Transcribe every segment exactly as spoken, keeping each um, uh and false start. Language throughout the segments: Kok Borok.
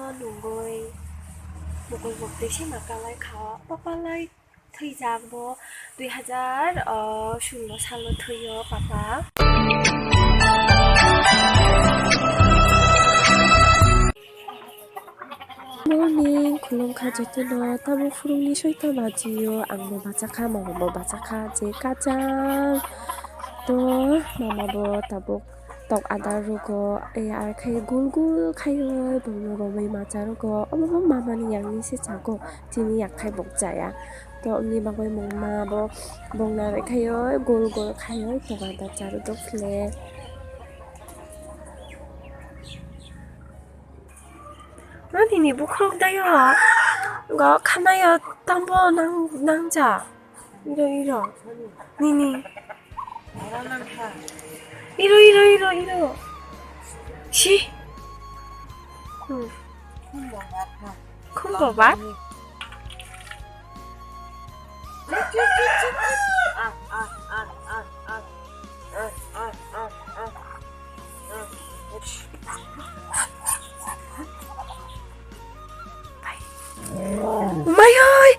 Nungwi mokol mokti se ma kalai kha. Papa lai thwijak bo dui hazar, o, sullo salo thwiyo papa. Morning, khulumkha jotono, tamo phurungni soita bajiyo, ang bo bachakha, mama bo bachakha, je kachang. To, mama bo tabuk tok ada rugo, e, ar khe gul gul khaioi, bongno romwi macha rugo, omo bo mamani yakni se chago, chini yak khai bo chaya. To, wngni bagwi mama bo bongna rw khaioi, gul gul khaioi, tok ada charu dok khle. Ma nini bukhuk dayo, go khanayo tambo nang, nangja. Iro, iro. Nini. Iro, iro, iro, iro. Si. Hmm. Khumbo ba? Mayoi!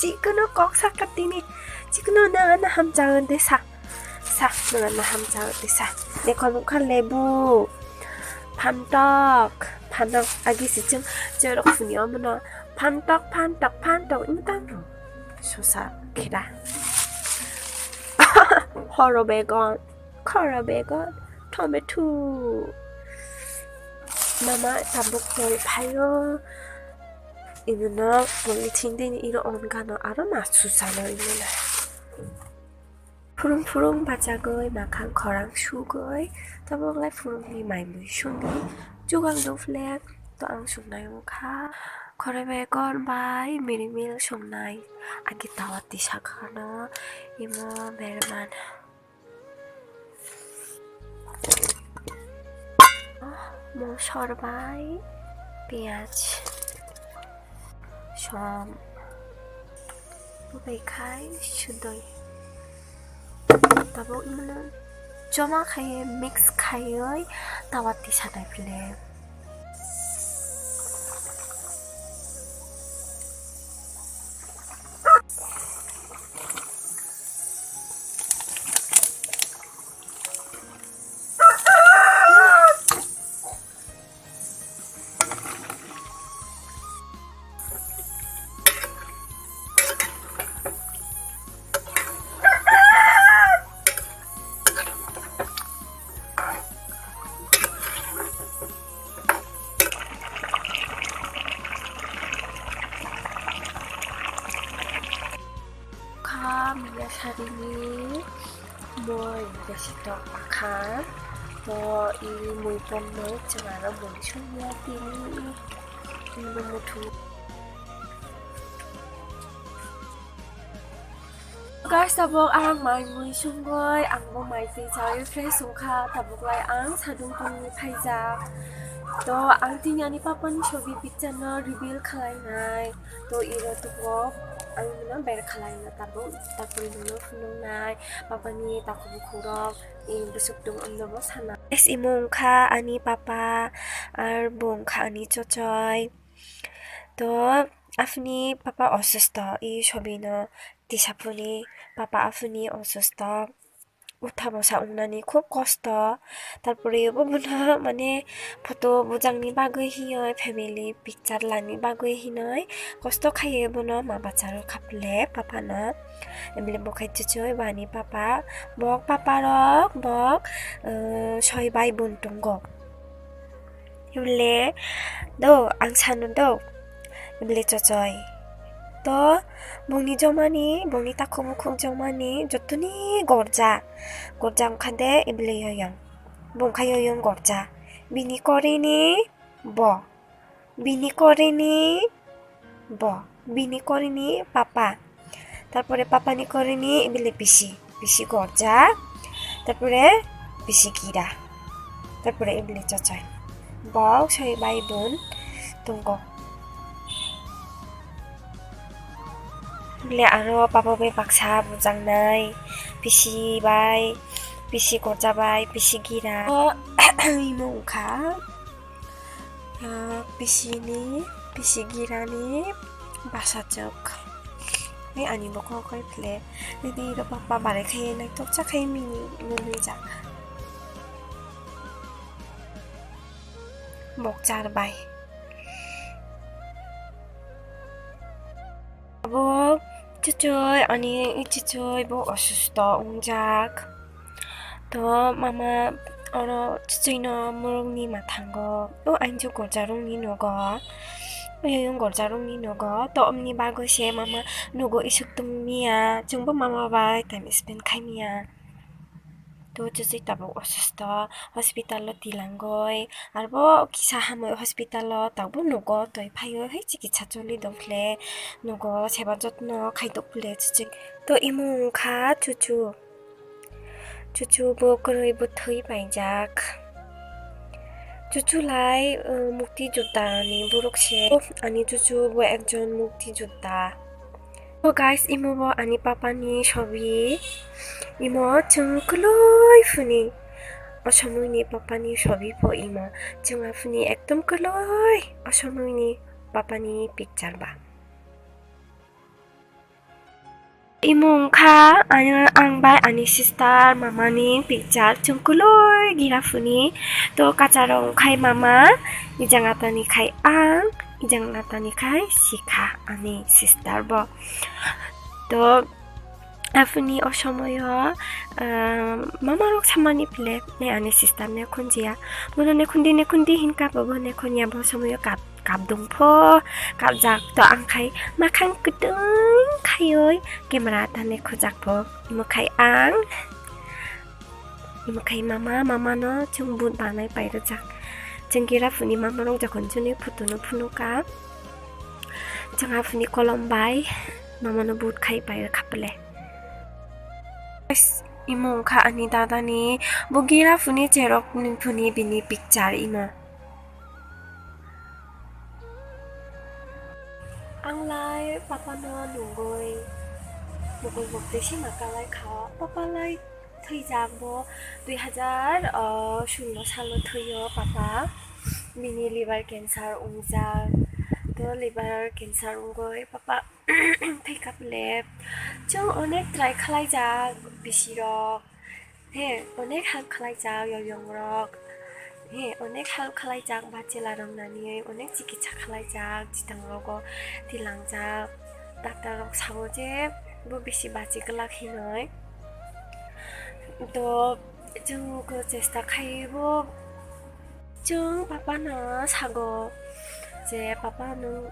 Chikunu kok sakha tini. Chikunu na, na hamjak de sa. Sa, na, na hamjak de sa. Dekho nukha lebu. Phantok. Phantok agi si chwng chwrok phunio mano. Phantok, phantok, phantok. Imtang. Sosa khira. Horo begon. Khoro begon. Tomato. Mama tabuk tol phaio. Ino no polythene dini ino on gano aro ma susano ino na. Phurung phurung bachagwi makhang khorang sugwi tabuk lai phurungni mai mui sungwi chugal dufle to ang sungnai wngkha. Khoroi bai kor bai mirimil sungnai agi tawa tisa khano imo berman. Mosor bai piyaj som bai khai sudoi tabuk imono joma khai mix khaioi tawa tisa nai phile. Kha miya sarini moi besi tok akha to i mui pon noi chwngaro mui sumya tini. Tini muthu. Guys, tabuk ang mai mui sungoi, ang bo mai twi chawi fresh wngkha, tabuk lai ang sadung tungwi phaijak. To ang tini ani papani sobi picture no reveal khlainai. To iro tubo ang no ber khlaina tabuk, tabuk no phunuknai, papani takhuk bukhuk rok, i busuk tung amno bo sana. Guys, imo wngkha ani papa, ar bo wngkha ani chochoi. To, aphni papa osusto, i sobino tisaphuni papa aphni osusto. Utha bosa wngnani khub kosto. Tarpore bo bono, mane, photo bujangni bagwi hinoi, family picture lani bagwi hinoi kosto khaiwi bono ma bacharo khaple papano. Emle bo khai chuchoi bani papa, bok papa rok, bok, uh, soi bai bun tongo. Emle do, ang sano do, emle chochoi. To, bongni jomani, bongni takhuk bukhuk jomani, jotoni gorja. Gorja wngkha de, emle yoyong. Bo wngkha yoyong gorja. Bini korini bo. Bini korini bo. Bini korini papa. Tarpore papani korini ebile pisi, pisi gorja. Tarpore pisi gira. Tarpore ebile chochoi. Bok soi bai bun tongo. Ebile aro papa bai baksa bujangnai. Pisi bai, pisi gorja bai, pisi gira. O, imo wngkha. Ah, pisini, pisi girani bwsajwk. Tei ani bokong koi phle. Nini rok bapa barai khai naitoksa khai mini nunui jak. Mokchar bai. Abo chuchoi, ani chuchoi bo osusto wngjak. To mama oro chuchoi no morok ni mathango, o ainjo gorja rok ni nogo, o gorja rok ni nogo. To omni bagwi se mama nogo isuk tong miya, chwngbo mama bai time spend khai miya. To chuchoi tabuk osusto, hospital o tilangoi, arbo kisa hamoi hospital o tabuk nogo toi phaioi hai chikitsa choli dong khle nogo seba jotno khai dok khle chuchoi. To imo wngkha chuchu, chuchu bo kwrwi bo thwi paijak. Chuchu lai, uh, mukti jutta ni borok se, ani chuchu bo ekjon mukti jutta. O guys, imo bo ani papa ni sobi. Imo chwng kwlwi phuni o somoi ni papa ni sobi pho imo. Chwng aphuni ekdom kwlwi o somoi ni papa ni picture ba. Imo wngkha ani, ang bai ani sister mama ni picture. Chwng kwlwi gira phuni. To kacharo wngkhai mama, ijang atani khai ang, ijang atani khai sikha ani sister bo. To aphuni o somoyo, ah, mama rok samani phle ne ani sister ne khunjia. Bono ne khundi, ne khundi hinka, bo ne khunya, bo somoyo kap, kap dong pho, kapjak. To ang khai makhang kwtwng khaioi camera ta ne khujak pho. Imo khai ang, imo khai mama, mama no chwng but banai pai rwjak. Chwng kira phuni mama rok jokhon chwngni photo no phunukha, chwng aphuni kolom bai mama no but khai pai rwkha phle. Guys, imo wngkha ani dada ni, bo gira phuni cherok ni phuni bini picture imo. Ang lai papa no nungoi mokol mokte sima kalai kha. Papa lai thwijak bo dui hajar, uh, sullo salo thwiyo papa. Bini liver cancer wngjak. To liver cancer wngoi papa thwikha phle. Chwng onek try khwlaijak bisirok. He, onek help khwlaijak yoyong rok. He, onek help khwlaijak bachela rok nani, onek chikitsa khwlaijak, chitang rogo tilangjak. Doctor rok sao je bo bisi bachi glak hinoi. To chwng khe chesta khai bo. Chwng papa no sago je, "Papa, nwng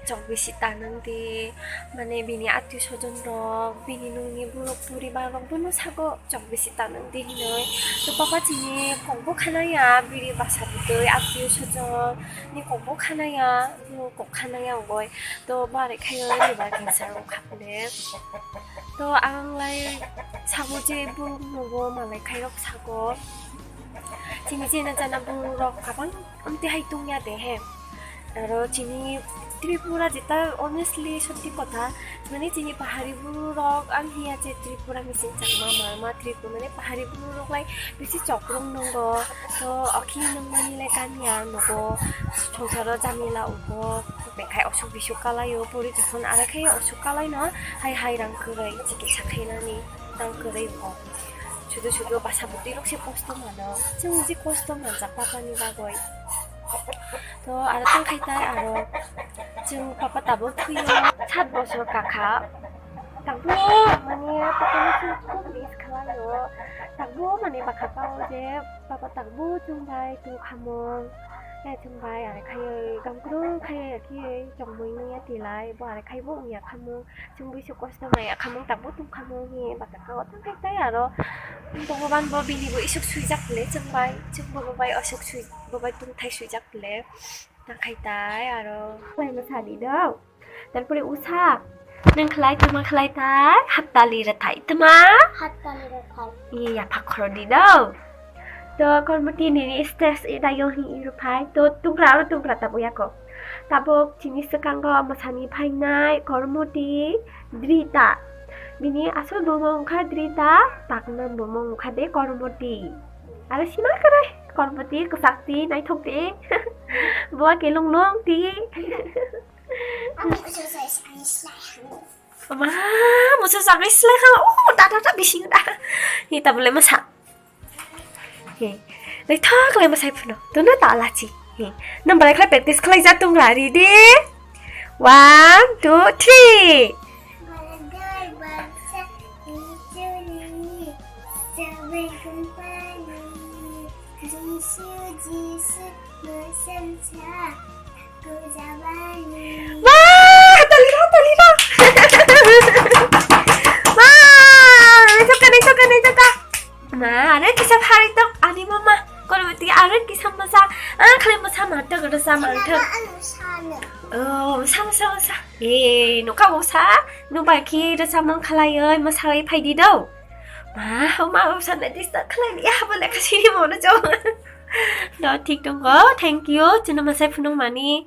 chok bisi ta nang di, mane bini atwi sojon rok, bini nungni borok poribar rok bono sago chok bisi ta nang di," hinoi. To papa chini kok bo khanaya, bini bwsa bwtwi atwi sojon ni kok bo khanaya, bo kok khanaya wngoi. To bo are khai liver cancer wngkha hwnwi. To ang lai sago je borok nogo malai khairok sago. Chini chini jana borok kwbang amtwi hai tongya de he. Aro chini Tripura jeta honestly sotti kotha, mane chini pahari borok ang hiya je Tripura mising chakma malma Tripura mane pahari borok lai bisi chokrong nongo. To okhi nongmani lai kanya nogo, songsaro jamila ugo, bekhai osuk bisuk kalaio, puri jokhon arekhe osuk kalaino hai hai rang kwrwi chikitsa khainani tang kwrwi ugo. Sudu sudu basa bwtwi rok se kosto mano. Chwng je kosto manjak papa ni bagwi. To aro tang khai tai aro chwng papa tabuk thwiyo sat bosor kakha. Tabuk mane papa no chwng khub miss khlaio. Tabuk mane bwkha kao je papa tabuk chwng bai tong khamung. Eh, chwng bai are khai gam kwrwng khai khe chongmui nungya tilai bo are khai bo wngya khamung. Chwng bai se kosto maya khamung tabuk tong khamung hi bwkha kao tang khai tai aro. Bogoban bo bini bo isuk swijak le chwng bai, chwng bo bai asuk swi, bo bai tongthai swijak le. Tang khai tai aro. Lai ma sadi do. Tarpore usa. Nang khlai tama khlai tai, hattali rwthai tama. Hattali rwthai. Iye yapha khordi do. To Kormoti nini stress e dayo hi iruphai. To tungra aro tungra tabo yako. Tabuk chini swkango masani phainai Kormoti Drita. Bini asol bumung wngkha Drita, paknam bumung wngkha de Kormoti. Aro sima kwrwi Kormoti kwchakti naithokti. Wa kelong nong ti. Ma, musu sangai slai kha. Oh, da, da, da, bising da. Ni tabule masa. He. Lai thak lai masai phuno. Tuno ta lachi. He. Nang balai khlai practice khlai ja tung la ri de. One, two, three. Baradar baksa licuni, sabai kumpani, Jisu, Jisu, mosam cha, aku jabani. Wah, talira, talira. Wah, naitoka, naitoka, naitoka. Ma, are kisa phari tok, ani mama. Kono mati are kisa masa. Ah, khali masa ma tok, rasa ma tok. Ano sana. Oh, masa, masa, masa. Eh, no ka masa. No ba ki rasa mang khalai oi, masa lai phai di do. Ma, ma, masa na disturb khalai ni. Ya, bole kasi ni mo na jo. Do, thik tongo. Thank you. Chino masai phunung mani.